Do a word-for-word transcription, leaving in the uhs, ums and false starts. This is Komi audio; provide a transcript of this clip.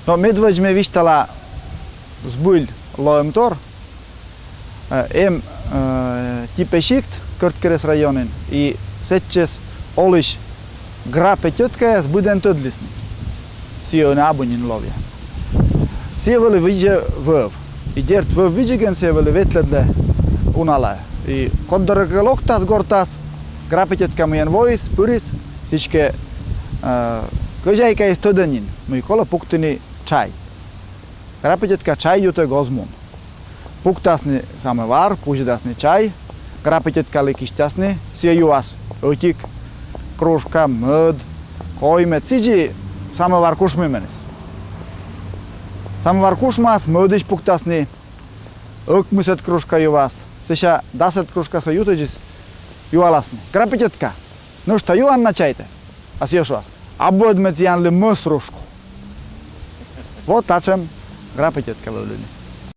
Но медводз ме висьтала збыль лоӧмтор. Э, эм, э, Типе сикт Кӧрткерӧс районын, и сэтчӧс олысь Грапӧ тьӧткаяс быдӧн тӧдлісны. Сійӧ ӧні абу нин ловъя. Сійӧ вӧлі видзӧ вӧв. И дерт, вӧв видзигӧн сійӧ вӧлі ветлӧдлӧ уналаӧ. И коддыркӧ локтас гортас, Грапӧ тьӧтка мыйӧн воис, пырис, сідзкӧ, э, кӧзяйкаыс тӧдӧ нин, мый колӧ пуктыны чай. Грапӧ тьӧтка чай ютӧг оз мун. Пуктасны самӧвар, пузьӧдасны чай, Грапӧ тьӧткалы кисьтасны, сійӧ юас ӧтик кружка, мӧд, коймӧд, сідзи самӧвар кушмӧ меніс. Самӧвар кушмас, мӧдысь пуктасны, ӧкмысӧд кружка юас, сэсся дасӧд кружкасӧ ютӧдзыс юаласны: «Грапӧ тьӧтка, нӧшта юан на чайтӧ?» А сійӧ шуас: «Абу ӧд ме тіянлы мӧс рушку». Вот татшӧм Грапӧ тьӧтка вӧвліны.